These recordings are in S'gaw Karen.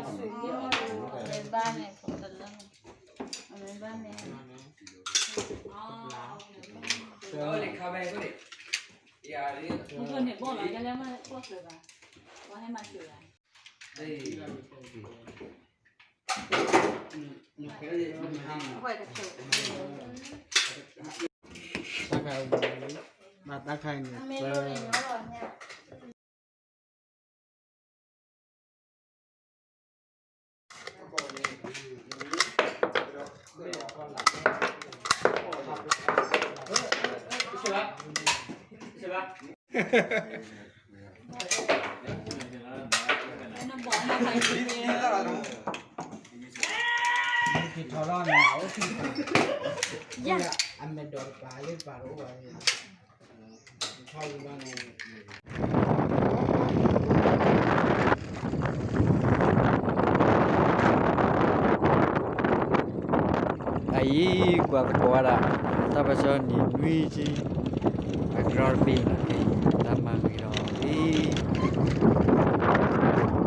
မ့ၢ်ဘၣ်န့ၣ် ဖိတလၢ, မ့ၢ်ဘၣ်န့ၣ်, မ့ၢ်ဘၣ်န့ၣ်, တၢ်ခါအံၤ, ဘၣ်တၢ်ခါအံၤန့ၣ်, ထီထီၣ်န့ၣ်, အမဲာ်ဒိးတပၤလၢပာ်တအိၣ်ဘၣ်န့ၣ်, ထီထီၣ်န့ၣ်, အအံၤ ကွၢ်သကိးဝဲဒၣ် တၢ်ပၢဆှၢနံၤနွံကံ, အကရၢတဘ့ၣ်န့ၣ်, တၢ်မၤဂ့ၤဒီးအံၤ ဝ့ၢ်ဖီၣ်လီၤ, ဝ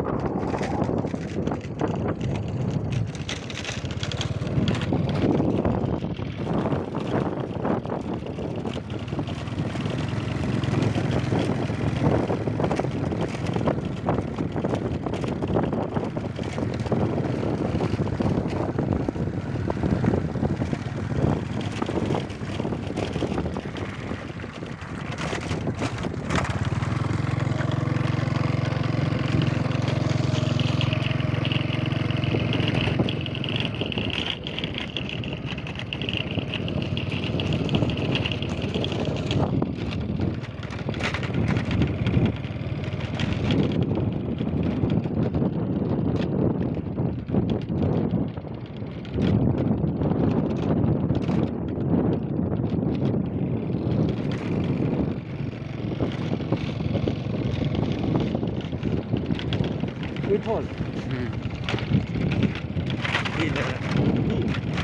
့ၢ်လၢ,